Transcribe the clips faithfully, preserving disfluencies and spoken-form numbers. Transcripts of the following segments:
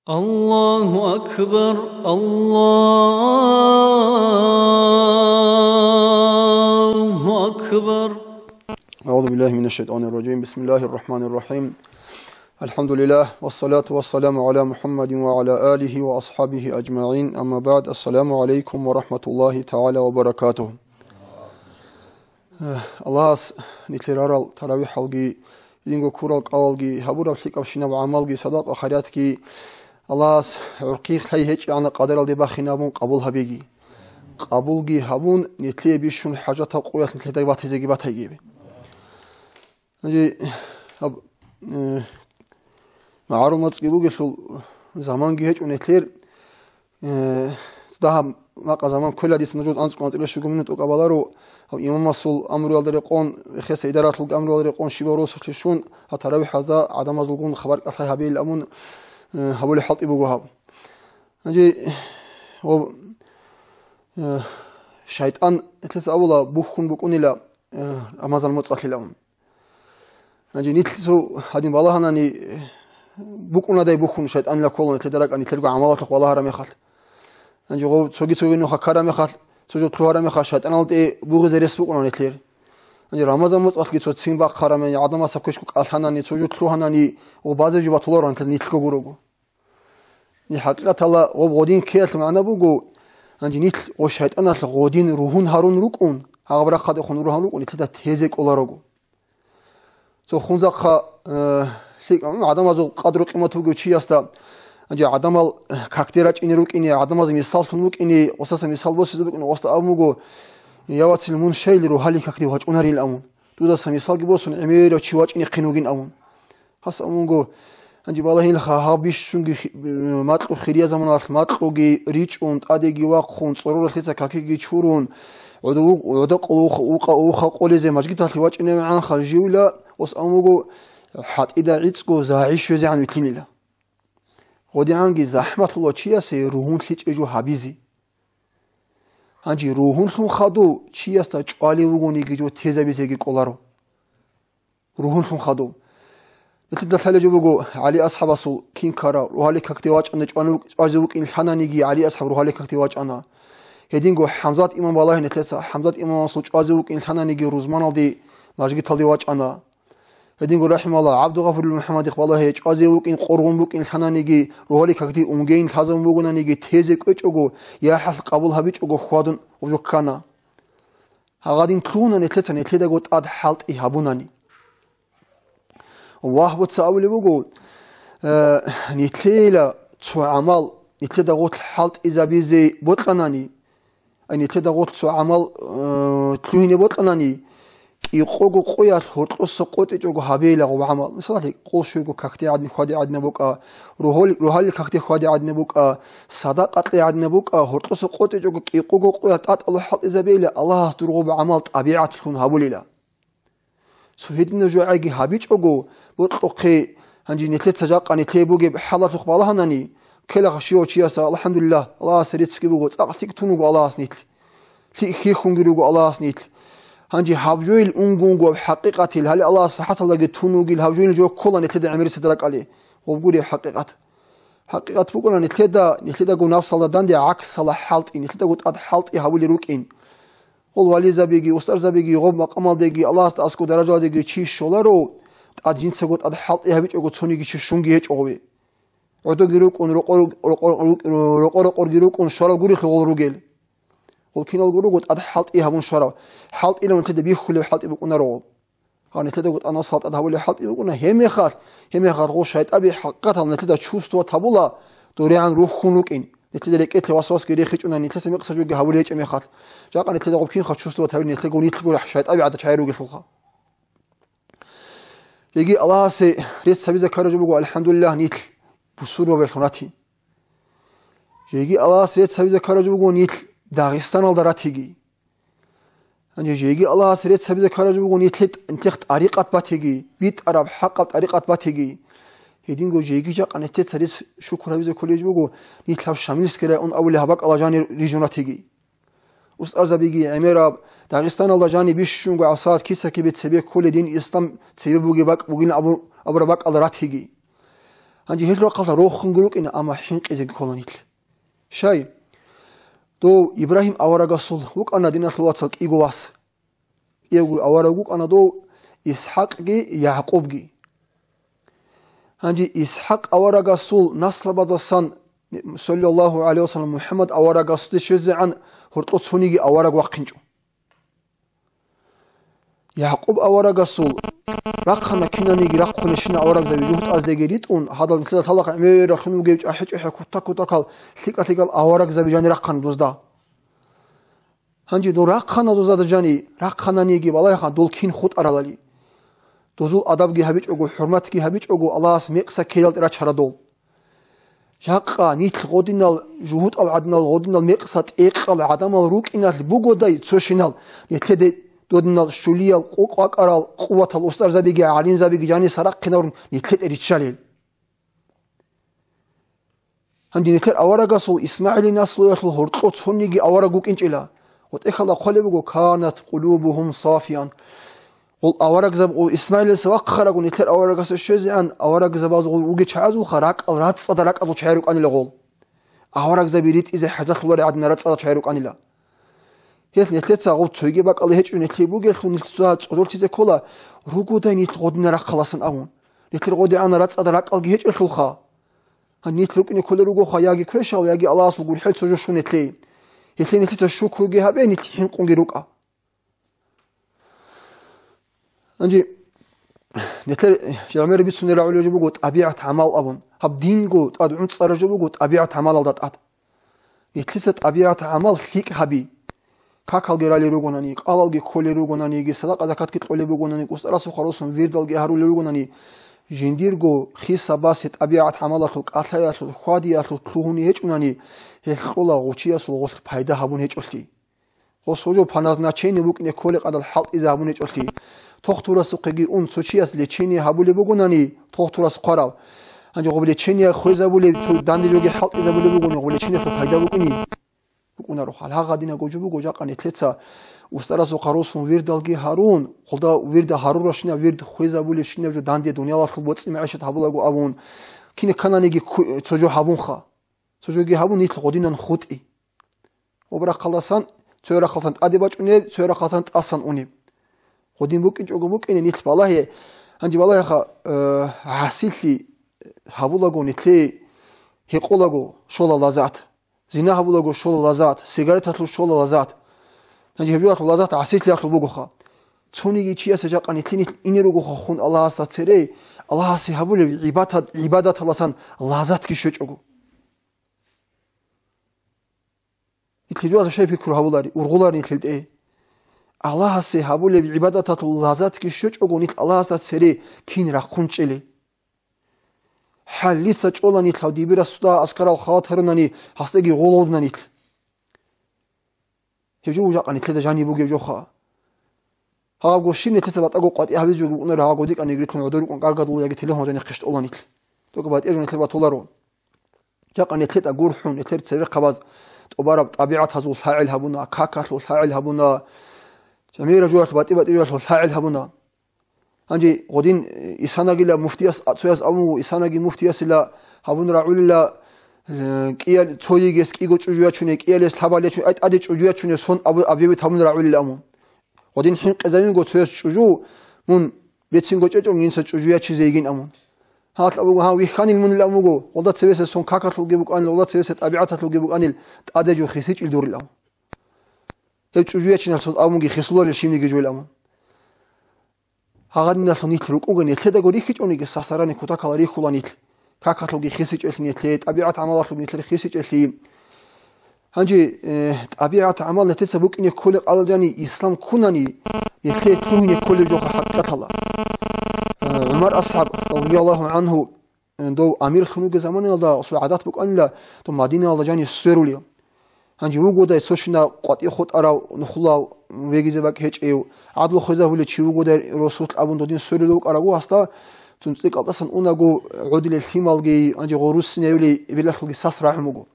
الله أكبر، الله أكبر. أعوذ بالله من الشيطان الرجيم. بسم الله الرحمن الرحيم. الحمد لله، والصلاة والسلام على محمد وعلى آله وأصحابه أجمعين. أما بعد، السلام عليكم ورحمة الله تعالى وبركاته. Аллагьас нилъер рарал таравихӀалги, динго ккурал кӀалалги, гьабураб лъикӀабщинаб гӀамалги, садакъа-хайратги, Аллагьас гӀурхъи лъай гьечӀегӀанаб къадаралде бахинабун къабул гьабеги. Къабулги гьабун, нилъее бищун хӀажатаб къоялъ нилъеда батизеги батайги. Гьанже гьаб, э, магӀарул мацӀги бугелъул заманги гьечӀо нилъер, Э, дагьаб макъа заман ккола дица нужеда анцӀго анцӀила щуго минут тӀокӀаб баларо, гьав имамасул амруялда рекъон, хеса идаратлъулги амруялда рекъон, щибаб росулъе щун, гьаб таравихӀазда гӀадамазулгун хабар кӀалъай гьабейилан абун, э, гьабулеб хӀалтӀи буго гьаб. Гьанже, гьав, э, шайтӀан, гьелъас абула, бухьун букӀунила, э, Рамазан моцӀалъилан. Гьанже нилъ цо гьадин балагьанани, букӀунадай бухьун шайтӀанила ккола нилъеда ракӀа нилъерго гӀамалалъухъ балагьараб мехалъ. Гьанже гъов цоги-цоги нуха ккараб мехалъ, цо жо лъугьараб мехалъ шайтӀаналде бугъизе рес букӀуна нилъер. Гьанже Рамазан моцӀалъги цо ццин бахъараб мехалъ, гӀадамас квешго кӀалъанани, цо жо лъугьанани, гъов базе жо батуларо нилъер нилъго гурого. Гьанже хӀакъикъаталда гъоб гъодин ккеялъул магӀна буго, гьанже нилъ гъо шайтӀаналъ гъодин ругьун гьарун рукӀун, гьаб рахъадехун ругьун рукӀун, нилъеда тезе кӀоларого. Цо хунзахъа, э, лъикӀ-, гӀадамазул къадру-къимат бугев чиясда, гьанже гӀадамал, э, какде рачӀине рукӀине, гӀадамазе мисаллъун вукӀине, гъосаса мисал босизе букӀине, гъосда абун буго: «Я, вацил, мун щайил ругьалил какде вачӀунарил?» – абун. «Дудаса мисалги босун, гӀемерав чи вачӀинехъин вугин», – абун. Гьас абун буго, гьанже балагьинилха гьаб бищунги хи-, макьу хирия заманалъ макьуги ричӀун, тӀадеги вахъун, цӀороралъица какиги чурун, гӀодов-, гӀодокъол ух-, уха-, уха къолизе мажгиталъе вачӀинев гӀанха живила, ос абун буго, хӀатӀида гӀицӀго загьи щвезегӀан вилълъинила. ГъодигӀанги захӀмалъула чиясе ругьун лъичӀей жо гьабизе. Гьанже ругьунлъун хадув чиясда чӀвалев вугониги жо тезабизеги кӀоларо. Ругьунлъун хадуб. Нилъеда лъалеб жо буго ГӀали асхӀабасул кин ккараб, ругьалил какде вачӀана чӀвана-, чӀвазе вукӀин лъананиги ГӀали асхӀаб ругьалил какде вачӀана. Гьединго ХӀамзат имам балагье нилъеца, ХӀамзат имамасул чӀвазе вукӀин лъананиги рузманалде, мажгиталде вачӀана. Гьединго, рахӀималла, ГӀабдулгъафурил МухӀаммадихъ балагье чӀвазе вукӀин, къоргъун букӀин лъананиги, ругьалил какде унгейин лъазабун бугонаниги, тезе кӀвечӀого, яхӀалъ къабул гьабичӀого хьвадун гьеб жо ккана. Гьагъадин лъугьуна нилъеца нилъедаго тӀад хӀалтӀи гьабунани. Вагь, буца абулеб буго, э, нилъеела цо гӀамал нилъеда гъорлъ хӀалтӀизабизе бокьанани, ай, нилъеда гъорлъ цо гӀамал, э, лъугьине бокьанани, кӀикъого къоялъ гьоркьоса къотӀичӀого гьабейила гъоб гӀамал. Мисалалъе, къолъуйго какде гӀадин хьваде гӀадинаб букӀа, ругьоли-, ругьалил какде хьваде гӀадинаб букӀа, садакъа кье гӀадинаб букӀа, гьоркьоса къотӀичӀого кӀикъого къоялъ тӀатӀала хӀалтӀизабейила, Аллагьас дур гъоб гӀамал тӀабигӀатлъун гьабулила. Цо гьединаб жо гӀаги гьабичӀого, бокьухъе, гьанже нилъеца жакъа нилъее бугеб хӀалалъухъ балагьанани, ккелаха щивав чиясда, алхӀамдулиллагь, Аллагьасе реццги буго, цӀакъ лъикӀ тун вуго Аллагьас нилъ. ЛъикӀ хьихьунги руго Аллагьас нилъ. Гьанже гьаб жойил унгунго хӀакъикъатил, гьале Аллагьас рахӀаталдаги тун вугил гьаб жойил жо ккола нилъеда гӀемерисезда ракӀалде. Гъоб гуреб хӀакъикъат. ХӀакъикъат букӀана нилъеда, нилъедаго напсалда данде гӀаксала хӀалтӀи, нилъедаго тӀад хӀалтӀи гьабулел рукӀин. Гъол вализабиги, устарзабиги, гъоб макъамалдеги, Аллагьасда аскӀоб даражаладеги чи щоларо, тӀад жинцаго тӀад хӀалтӀи гьабичӀого цониги чи щунги гьечӀо гъове. ГӀодоги рукӀун, рокъор-, рокъор-, рокъор-рокъорги рукӀун щварал гурелъул гъол ругел. Гъол киналго руго тӀад хӀалтӀи гьабун щварав. ХӀалтӀилан нилъеда бихьулев хӀалтӀи букӀунаро гъол. Гьанже нилъедаго тӀад напсал тӀад гьабулеб хӀалтӀи букӀуна, гьеб мехалъ, гьеб мехалъ гъол шайтӀаби хӀакъикъаталда нилъеда чувствовать гьабула, дурегӀан рухьун рукӀин. Нилъеда рекӀелъе васвасги рехичӀунани, нилъеца мекъса жоги гьабулей гьечӀеб мехалъ. Жакъа нилъеда гъоб кинха чувствовать гьабилин, нилъего нилъго шайтӀаби гӀадачагӀи ругелъулха. Жеги Аллагьасе рецц гьабизе ккараб жо буго, алхӀамдулиллагь, нилъ бусурбабилъун рати. Жеги Аллагьасе рецц гьабизе ккараб жо буго, нилъ Дагъистаналда ратиги. Гьанже жеги Аллагьасе рецц гьабизе ккараб жо буго, нилъе-, нилъехъ тӀарикъат батиги, битӀараб хӀакъаб тӀарикъат батиги. Гьединго жеги жакъа нилъеца рецц шукур гьабизе кколеб жо буго, нилъ гьаб Шамилский район абулеб гьаб бакӀалда жанир рижун ратиги. Устарзабиги гӀемераб, Дагъистаналда жаниб бищунго гӀабсагӀат киса-кибе цебе кколей дин ислам цебе бугеб бакӀ бугин абу-, абураб бакӀалда ратиги. Гьанже гьел рахъалда рохунги рукӀина, амма хӀинкъизеги ккола нилъ. Щай? Дов Ибрагьим аварагасул вукӀана, диналъул вацал, кӀиго вас. КӀиявго авараг вукӀана дов ИсхӀакъги ЯгӀкъубги. Гьанже ИсхӀакъ аварагасул наслабазасан, саллаллагьу гӀалайгьи ва саллам, МухӀаммад аварагасде щвезегӀан гьоркьо цониги авараг вахъинчӀо. ЯгӀкъуб аварагасул рахъана кинаниги рахъулещина аварагзаби жугьутӀаздеги ритӀун, гьадал нилъеда лъалахъ гӀемераллъун вугев чӀахӀи-чӀахӀи, кутак-кутакал, лъикӀа-лъикӀал аварагзаби жани рахъана дозда. Гьанже дол рахъана дозда жани, рахъананиги балагьеха, дол кин хутӀаралали. Дозул адабги гьабичӀого, хӀурматги гьабичӀого, Аллагьас мекъса ккелалде рачара дол. Жакъа нилъ гъодинал жугьутӀал гӀадинал, гъодинал мекъса тӀекъал гӀадамал рукӀиналъ бугодай цо щинал, нилъеде додинал щулиял, къу-, къвакӀарал, къуватал устарзабиги, гӀалимзабиги жаниса рахъинаврун нилъеде риччалел. Гьанже нилъер аварагасул ИсмагӀилил наслуялъул гьоркьо цониги авараг вукӀинчӀила. Ва тӀехьалда хъвалеб буго: «Канат къулубугьум сафиян». Гъол аварагзаб, гъол ИсмагӀилица вахъарагун, нилъер аварагасда щвезегӀан, аварагзабаз гъол ругел чагӀазулха ракӀал, рацӀцӀада ракӀалъул чагӀи рукӀанила гъол. Аварагзаби ритӀизе хӀажалъуларел гӀадин рацӀцӀада чагӀи рукӀанила. Гьелъ нилъеца гъоб цойги бакӀалде гьечӀо, нилъее бугелъул нилъ цо-, цӀодорлъизе ккола, ругодай нилъ гъодинал рахъаласан абун. Нилъер гъодигӀанал рацӀцӀада ракӀалги гьечӀелъулха. Гьаниб нилъ рукӀине кколел ругоха яги квешал, яги Аллагьасул гурхӀел цо жо щун нилъее. Гьелъие нилъеца шукруги гьабе, нилъ хӀинкъунги рукӀа. Гьанже нилъер жамгӀер бицунел рагӀулел жо буго тӀабигӀат-гӀамал абун. Гьаб динго тӀад гӀуцӀараб жо буго тӀабигӀат-гӀамалалда тӀад. Нилъеца тӀабигӀат-гӀамал лъикӀ гьаби. Какалги ралел ругонани, кӀалалги кколел ругонаниги, садакъа-закатги кьолеб бугонаниги, устӀарасухъа росун вирдалги гьарулел ругонани, жиндирго хиса-басе тӀабигӀат-гӀамалалъул, кӀалъаялъул, хьвадиялъул лъугьуни гьечӀунани, гьелъ кьола гъов чиясул гъолъ пайда гьабун гьечӀолъи. Гъос гьужо по назначению букӀине кколеб къадал хӀалтӀизе гьабун гьечӀолъи. Тохтурасухъеги ун цо чияс лечение гьабулеб бугонани, тохтурас хъварав. Гьанже гъоб лечение хвезабулеб, цо данде жоги хӀалтӀизабулеб бугони, гъоб лечениялъул пайда букӀуни? БукӀунаро. Гьалгьагъадинаб гожо буго, жакъа нилъеца устӀарасухъа росун вирдалги гьарун, хъулда вирда гьаруращинаб, вирд хвезабулебщинаб жо данде дуниялалъул боцӀи-магӀишат гьабулаго абун, кине ккананиги кку-, цо жо гьабунха. Цо жоги гьабун, нилъ гъодинан хутӀи. Гъоб рахъалдасан, цо рахъалдасан тӀаде бачӀунеб, цо рахъалдасан тӀасан унеб. Гъодин букӀинчӀого букӀине нилъ балагье, гьанже балагьеха, э, гӀасилъи гьабулаго нилъее гьекъолаго щола лазат, зина гьабулаго щола лазат, сигареталъул щола лазат. Гьанже гьеб жоялъул лазат гӀасилъиялъул бугоха. Цониги чиясе жакъа нилъе нилъ ине ругоха хун Аллагьасда цере, Аллагьасе гьабулеб гӀибатат-, гӀибадаталасан лазатги щвечӀого. Нилъ гьеб жоялда щай пикру гьабулари, ургъулари нилъ гьелтӀе? Аллагьасе гьабулеб гӀибадаталъул лазатги щвечӀого нилъ Аллагьасда цере кин рахъун чӀеле. ХӀаллица чӀола нилъ гьав дибирасда аскарал халат гьарунани, гьасдаги гъолгъуна нилъ. Гьеб жо жакъа нилъеда жаниб бугеб жоха. Гьабго щиб нилъеца батӀаго къватӀи гьабизе жо букӀунареб, гьабго дикӀан игритун гӀодор рукӀун каргадул яги телефон жанихъе щтӀола нилъ. ТӀокӀаб батӀияб жо нилъер батуларо. Жакъа нилъеда гурхӀун, нилъер церехъабаз тӀубараб тӀабигӀатазул лъагӀел гьабуна, какалъул лъагӀел гьабуна, жамигӀра жоялъ батӀи-батӀи жоялъул лъагӀел гьабуна. Гьанже гъодин, э, Исанагила муфтияс, а, цояс абун буго, Исанаги муфтиясила гьабун рагӀулила, э, кӀиял-, цо йигес кӀиго чӀужу ячуне, кӀиялес лъабал ячуне, ай тӀаде чӀужу ячуне сон абу-, абивит гьабун рагӀулила абун. Гъодин хӀинкъизавинго цояс чӀужу, мун бецинго чӀечӀун, инса чӀужу ячизе йигин абун. Гьалъ абуго, гьав вихьанил мунил абун буго, гъолда цевесе сон какалъулги букӀанил, гъолда цевесе тӀабигӀаталъулги букӀанил, тӀаде жо хисичӀил дурил абун. Гьев чӀужу ячиналъул абунги хисуларел щибниги жойил абун. Гьагъадиналъун нилъ рукӀунгани, нилъедаго рихьичӀониги, сасарани кутакала рихьула нилъ. Какалъулги хисичӀелъи нилъе, тӀабигӀат-гӀамалалъулги нилъер хисичӀелъи. Гьанже, э, тӀабигӀат-гӀамал нилъеца букӀине кколеб къалалдани, ислам ккунани, нилъе лъугьине кколеб жоха хӀакъикъаталда. Э, ГӀумар асхӀаб, радияллагьу гӀангьу, э, дов амирлъун вугеб заманаялда, асул гӀадат букӀанила, дов Мадинаялда жанив сверулев. Гьанже вугодай цо щинав къватӀи хутӀарав, нухлав, вегизе бакӀ гьечӀев, гӀадлу хвезабулев чи вугодай росулъ абун додин сверулев вукӀараго гьасда, цун цӀикӀкӀалтӀасан унаго гӀодилел лъималги, гьанже гъорусинавили эбелалъулги сас рагӀун буго.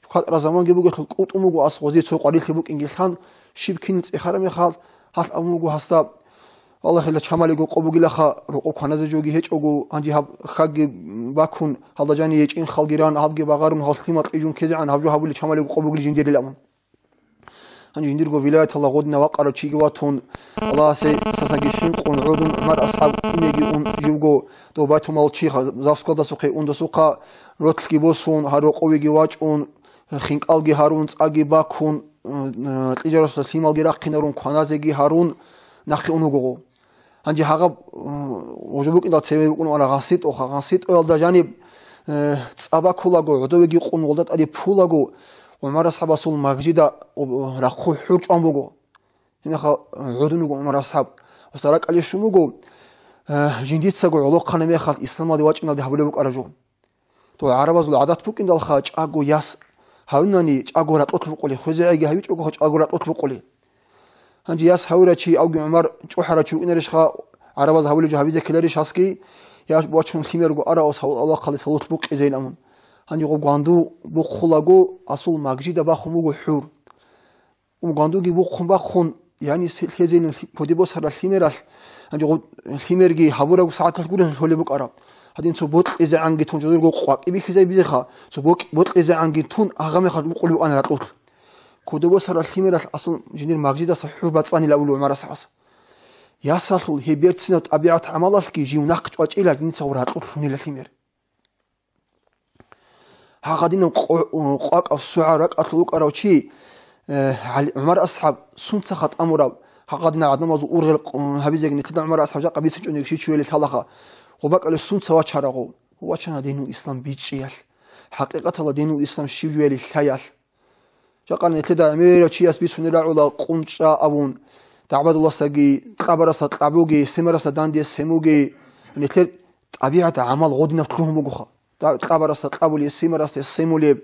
КватӀра заманги бугелъул кӀутӀун буго ас гъозе цо къварилъи букӀинги лъан, щиб кинил цӀехараб мехалъ, гьалъ абун буго гьасда, Аллагьила чамалиго къо бугилаха, рокъо кваназе жоги гьечӀого, гьанже гьаб хьагги бакун, гьалда жани гьечӀин халги ран, гьабги багъарун, гьал лъимал кьижун ккезегӀан гьаб жо гьабулел чамалиго къо бугил жиндирилан. Гьанже жиндирго вилаяталда гъодина вакъарав чиги ватун, Аллагьасе сасаги хӀинкъун гӀодун, ГӀумар асхӀаб инеги ун живго, дов байтумал чи ха-, завскладасухъе ундасухъа, ротлъги босун, гьар рокъовиги вачӀун, хинкӀалги гьарун, цӀаги бакун, э, э, кьижарасда лъималги рахъинарун, кваназеги гьарун, нахъе ун вугого. Гьанже гьагъаб, э, гъужа букӀиндал цеве букӀун вара гъанситӀоха. ГъанситӀоялда жаниб, э, цӀа бакулаго, гӀодовеги къун гъолда тӀаде пулаго, ГӀумар асхӀабасул мажгида, э, рахъу хӀур чӀван буго. Гьенахъа гӀодун вуго ГӀумар асхӀаб. Гьесда ракӀалде щун буго, э, жиндицаго гӀолохъана мехалъ исламалде вачӀиналде гьабулеб букӀараб жо. То гӀарабазул гӀадат букӀиндалха, чӀаго яс гьавунани, чӀаго ракьулъ букъулей, хвезегӀиги гьавичӀого, чӀаго ракьулъ букъулей. Гьанже яс гьавурав чи авги ГӀумар чӀухӀарав чи вукӀинарищха, гӀарабаз гьавулеб жо гьабизе ккеларищ гьасги, яс вачун лъимерго аравас гьавул авлахъалде салут букъизейин амун. Гьанже гъоб гванду бухъулаго, асул мажгида бахун буго хӀур. Гъоб гвандуги бухъун бахъун, яни се-, лъезейин лъи-, кодеб босарал лъимерал, гьанже гъоб лъимерги гьабураб сагӀаталъ гурелъул лъолеб букӀараб. Гьадин цо бокьизегӀанги тун жодорго къвакӀи бихьизабизеха, цо бокь-, бокьизегӀанги тун, агъа мехалъ букъулеб букӀана ракьулъ. Кодобосарал лъимералъ асул жиндир мажгидаса хӀур бацӀанила абулев ГӀумар асхӀабас. Ясалъул гьеб берцинаб тӀабигӀат-гӀамалалъги жив нахъ чӀвачӀила, диница гъур ракьулъ лъунила лъимер. Гьагъадинаб къо-, къвакӀав сугӀа ракӀалъул вукӀарав чи, э, ГӀали-, ГӀумар асхӀаб сунцаха тӀамураб, гьагъадинаб гӀадамазул ургъел къ-, гьабизеги нилъеда ГӀумар асхӀаб жакъа бицинчӀониги щичӀевали лъалаха, гъоб бакӀалде сунца вачарагъу? Вачана динул ислам бичӀчӀиялъ, хӀакъикъаталда динул ислам щиб жояли лъаялъ. Жакъа нилъеда гӀемерав чияс бицунел рагӀула къунчӀа абун, дагӀбадуласаги, кьабарасда кьабуги, семарасда данде семуги, нилъер тӀабигӀат-гӀамал гъодинаб лъугьун бугоха. Да-, кьабарасда кьабулеб, семарасда семулеб.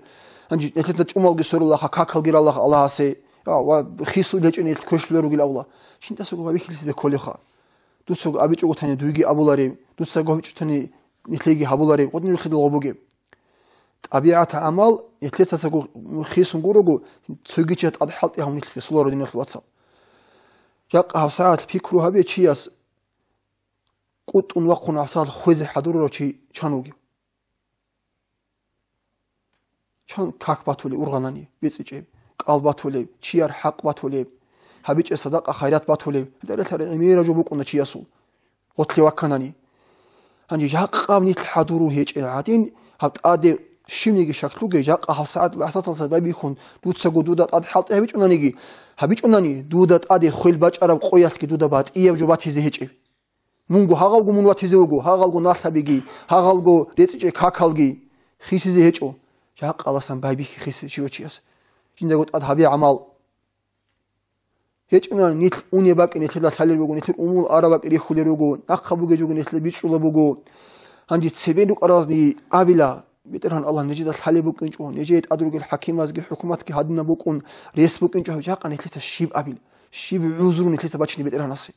Гьанже нилъеца чӀумалги сорулаха, какалги ралаха Аллагьасе. Я, ва хисул гьечӀо нилъ квешлъулел ругел авла. Жиндасаго гьабихьилсизе кколеха. Дуцаго абичӀоготани дуйги абулареб, дуцаго гьабичӀотани нилъеги гьабулареб, гъодинаб нилъеда гъоб бугеб. ТӀабигӀат-гӀамал нилъеца цаго хисун гурого, цоги чи тӀад хӀалтӀи гьавун нилъ хисуларо, диналъул вацал. Жакъа гьабсагӀат пикру гьабе чияс, кӀутӀун вахъун гьабсагӀат хвезе хӀадурарав чи чан вугев? Чан как батулеб ургъанани, бецӀичӀеб, кӀал батулеб, чияр хӀакъ батулеб, гьабичӀеб садакъа-хайрат батулеб, гьеларелъарал гӀемераб жо букӀуна чиясул, гъотлъи вакканани. Гьанже жакъаб нилъ хӀадуру гьечӀел гӀадин, гьаб тӀаде щибниги шаклъуге, жакъа гьабсагӀат лахӀзаталъа байбихьун, дуцаго дуда тӀад хӀалтӀи гьабичӀунаниги, гьабичӀунани, дуда тӀаде хвел бачӀараб къоялъги дуда батӀияб жо батизе гьечӀеб. Мунго гьагъалго мун ватизе вуго, гьагъалго налъабиги, гьагъалго рецӀичӀей какалги хисизе гьечӀо. Жакъаласан байбихьи хисизе щивав чияс. Жиндаго тӀад гьабе гӀамал. ГьечӀунани нилъ унеб бакӀи нилъеда лъалел руго, нилъер умумул араб бакӀи рихьулел руго, нахъа бугеб жо буго нилъеда бичӀчӀулеб буго. Гьанже цебе рукӀаразни абила, БетӀергьан Аллагь, нижеда лъалеб букӀинчӀо, нижее тӀад ругел хӀакимазги хӀукуматги гьадинаб букӀун, рес букӀинчӀо, жакъа нилъеца щиб абил, щиб гӀузру нилъеца бачине БетӀергьанасе?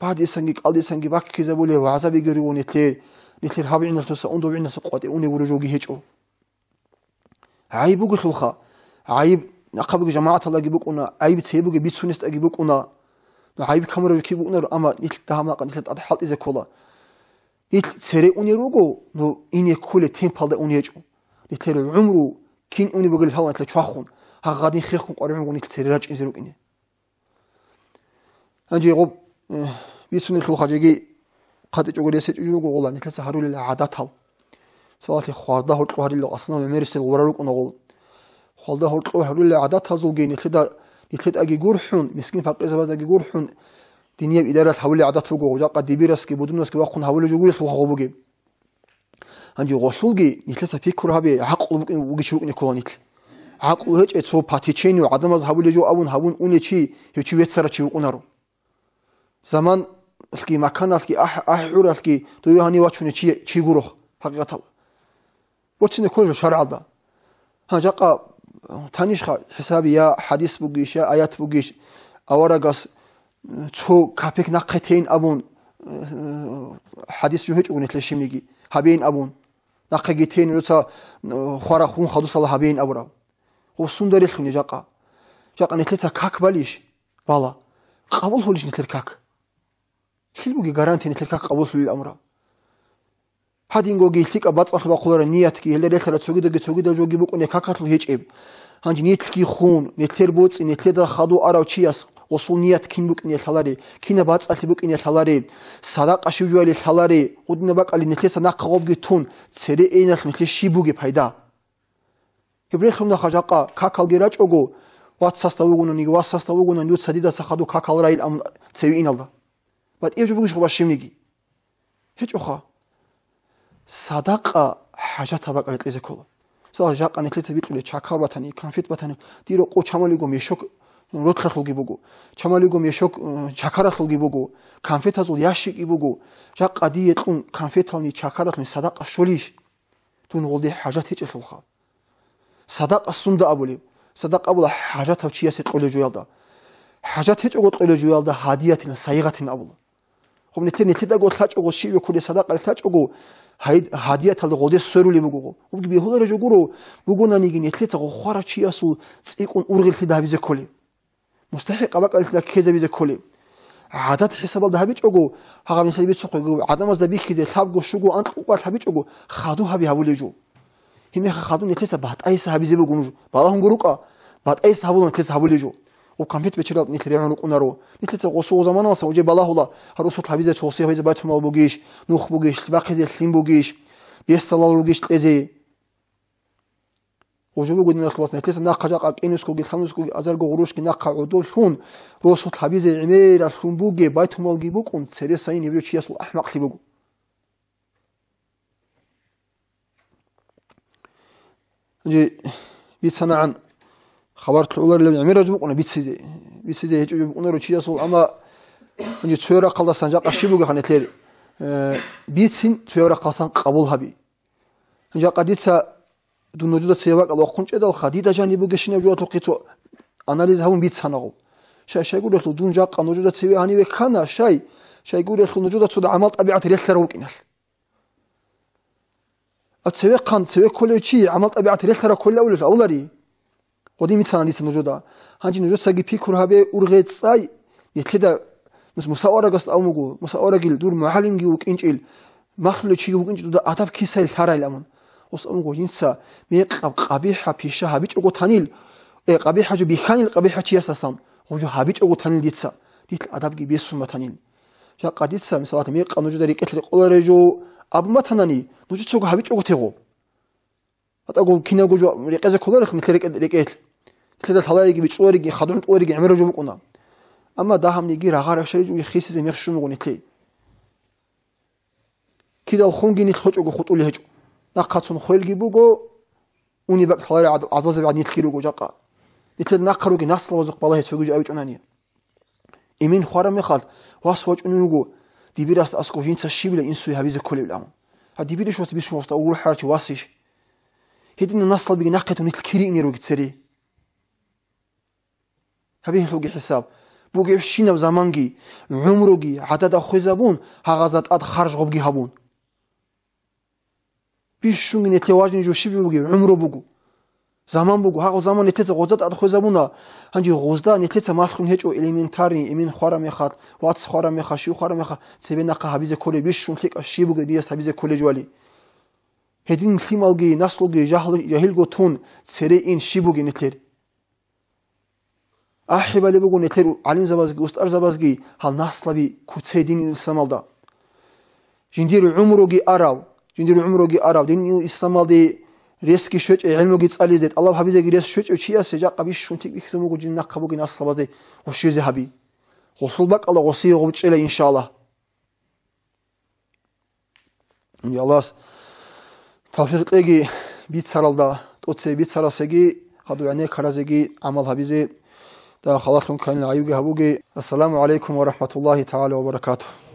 Бадисанги кӀалдисанги баккизабулеб вагӀзабиги руго нилъер, нилъер гьаб гӀинасдаса, ундув гӀинаса къватӀи унеб гуро жоги гьечӀо. ГӀайиб бугелъулха, гӀайиб нахъабги жамагӀаталдаги букӀуна, гӀайиб цебеги бицунесдаги букӀуна. Ну, гӀайиб камурав киб букӀунаро, амма нилъ дагьаб-макъа нилъер тӀад хӀалтӀизе ккола. Нилъ цере унел руго, ну, ине кколеб темпалда ун гьечӀо. Нилъер гӀумру кин унеб бугеб лъала нилъер чвахун, гьагъадин хехун къваригӀун буго нилъ цере рачӀинзе рукӀине. Гьанже гъоб, э, бицунелъул хъажеги хъатӀичӀого рес гьечӀо жо буго гъола, нилъеца гьарулел гӀадатал. Мисалалъе, хвалда гьоркьо гьарилел, аслан гӀемерисел гъура рукӀуна гъол. Хвалда гьоркьо гьарулел гӀадатазулги нилъеда, нилъедаги гурхӀун, мискин-пакъирзабаздаги гурхӀун, динияб идаралъ гьавулел гӀадат буго, жакъа дибирасги, будунасги вахъун гьавулел жо гурелъул гъо бугеб. Гьанже гъолъулги нилъеца пикру гьабе, гӀакълу букӀин-, бугищ рукӀине ккола нилъ. ГӀакълу гьечӀеб цо по течению гӀадамаз гьабулеб жо абун гьабун унев чи, гьев чи веццарав чи вукӀунаро. Заманалъги, маканалъги, ахӀ-, ахӀи-гӀуралъги дове гьанив вачунев чи, чи гурохъ, хӀакъикъаталда. Борцине кколел шаргӀалда. Гьанже жакъа танищха хӀисаби, я хӀадис бугищ, я аят бугищ, аварагас, э, цо капек нахъе тейин абун, э, хӀадис жо гьечӀого нилъер щибниги, гьабейин абун. Нахъеги тейин, дуца, э, хварахун хадусала гьабейин абураб. Гъосунда релълъуни жакъа. Жакъа нилъеца как балищ? Бала. Къабул гьулищ нилъер как? Лъил бугеб гарантия нилъер как къабул гьулел амрал? Гьадингоги лъикӀаб бацӀцӀалъуб бахъулареб ниятги, гьелда релълъарал цогидабги цогидал жоги букӀунеб какалъул гьечӀеб. Гьанже нилъги хун, нилъер боцӀи, нилъеда хадув арав чияс гъосул ният кин букӀине лъаларе, кинаб бацӀцӀалъи букӀине лъаларе, садакъа щиб жояли лъаларе, гъудинаб бакӀалде нилъеца нахъа гъобги тун, цере эйналъ нилъее щиб бугеб пайда? Гьеб релълъун нахъа жакъа какалги рачӀого, вацасда вугонаниги, васасда вугонаниги, дуца дидаса хадув какал райилан цеве иналда. БатӀияб жо бугищ гъоба щибниги? ГьечӀоха. Садакъа хӀажатаб бакӀалде кьезе ккола. Мисал, жакъа нилъеца бикьулеб чакал батани, конфет батани, дир рокъов чамалиго мешок ролъалъулги буго, чамалиго мешок, э, чакаралъулги буго, конфетазул ящикӀги буго. Жакъа дие кьун конфетални чакаралъулни садакъа щолищ? Дун гъолде хӀажат гьечӀелъулха. Садакъа сунда абулеб? Садакъа абула хӀажатав чиясе кьолев жоялда. ХӀажат гьечӀого кьолев жоялда гьадиятин, сайгъатин абула. Хъуб нилъер нилъедаго лъачӀого щиве кколеб садакъа лъачӀого, гьай-, гьадияталда гъолде сверулеб буго. Хъубги бегьулареб жо гуро, бугонаниги нилъеца гъохъарав чиясул цӀикӀкӀун ургъеллъида гьабизе кколеб. МустахӀикъаб бакӀалда ккезабизе кколеб. ГӀадат хӀисабалда гьабичӀого, гьагъаб нилъеда бицухъего, гӀадамазда бихьизе лъабго, щуго, анкьго къват гьабичӀого, хадув гьаби гьабулев жо. Гьебмехалъ хадув нилъеца батӀайса гьабизе буго нуж. Балагьун гуро, батӀайса гьабула нилъеца гьабулев жо. Гъоб конфет бечедал нилъ регӀун рукӀунаро. Нилъеца гъосул заманалъ гьанже балагьула, гьарусулъ гьабизе, чолхизе гьабизе байтумал бугищ, нух бугищ, бахъизе лъим бугищ, бесалал ругищ кьезе. Гъужу буго, диналъул вацал, нилъеца нахъа жакъа кӀинусгоги, лъабнусгоги, азарго гъурущги нахъа гӀодоллъун, росулъ гьабизе гӀемералъун бугеб байтумалги букӀун, цере сайин гьеб жо чиясул ахӀмакълъи буго. Гьанже бицанагӀан хабар лъугӀуларилан гӀемераб жо букӀуна бицизе. Бицизе гьечӀо жо букӀунаро чиясул, амма гьанже цояб рахъалдасан жакъа щиб бугеб гьанже нилъер, э, бицин, цояб рахъалдасан къабул гьаби. Жакъа дица дун нужеда цеве бакӀал вахъун чӀедалха, дида жаниб бугещинаб жоялъухъе цо анализ гьабун бицанагъо. Щай, щайгурелъул дун жакъа нужеда цеве гьаниве ккана, щай, щайгурелъул нужеда цо гӀамал-тӀабигӀат релълъарав вукӀиналъ. А цевехъан, цеве кколев чи гӀамал-тӀабигӀат релълъарав кколев авулел авулари? Гъодин бицана дица нужеда. Гьанже нужецаги пикру гьабе, ургъе цӀай, нилъеда, нус Муса аварагас абун буго, Муса аварагил дур мугӀалимги вукӀинчӀел, малъулев чиги вукӀинчӀел дуда адаб кисайил лъарайил абун. Ус абун буго, жинца мекъаб къабихӀаб пиша гьабичӀого танил, э, къабихӀаб жо бихьанил къабихӀав чиясасан, гъоб жо гьабичӀого танил дица, дилъ адабги бесун батанил. Жакъа дица, мисалат, мекъаб нужеда рекӀелъ рекъоларев жо абун батанани, нужецаго гьабичӀого тего. ГьатӀаго кинабго жо рекъезе кколарелъ нилъер рекӀе-, рекӀелъ. Нилъеда лъалариги, бичӀчӀулариги, хадурун тӀолариги гӀемераб жо букӀуна. Амма дагьабниги рагъа рашаричӀоги хисизе мех щун буго нилъее. Кидал хунги нилъ гьочӀого хутӀулей гьечӀо. Нахъацун хвелги буго, униб бакӀ лъалари гӀад-, гӀадбазаби гӀад нилъги руго жакъа. Нилъер нахъа руги наслабазухъ балагье цоги жо абичӀунани. Имин хвараб мехалъ, вас вачӀунев вуго, дибирасда аскӀов жинца щибила инсуе гьабизе кколебилан. Гьа, дибирищ вас бищун васда угур хӀарчи васищ? Гьединал наслабиги нахъе тун нилъ кири ине руги цере. Гьабе гьелъулги хӀисаб. Бугебщинаб заманги, гӀумруги гӀадада хвезабун, гьагъазда тӀад харж гъобги гьабун. Бищунги нилъее важный жо щиб бугеб? ГӀумру буго. Заман буго. Гьагъаб заман нилъеца гъозда тӀад хвезабуна. Гьанже гъозда нилъеца малъун гьечӀо элементарный, имин хвараб мехалъ, вац хвараб мехалъ, щив хвараб мехалъ, цебе нахъа гьабизе кколеб, бищун лъикӀаб щиб бугеб диас гьабизе кколей жоали. Гьедин лъималги, наслуги жагьл-, жагьилго тун, цере ин щиб бугеб нилъер? АхӀи балеб буго нилъер гӀалимзабазги, устарзабазги гьал наслаби куцей динил исламалда. Жиндир гӀумруги арав, жиндир гӀумруги арав, динил исламалде ресги щвечӀей гӀелмуги цӀализе, тӀалаб гьабизеги рес щвечӀев чиясе жакъа бищун тӀибихьизабун буго жин нахъа бугеб наслабазде гъущизе гьаби. Гъусул бакӀалда гъосие гъубчӀела, иншаллагь. Аллагьас тавфикъ кьеги бицаралда, тӀоцебе бицарасеги, хадув гӀенеккаразеги гӀамал гьабизе, дагьаб халалъун кканил гӀайибги гьабуге. Ассаламу гӀалайкум ва рахӀматуллагьи тагӀала ва баракатугь.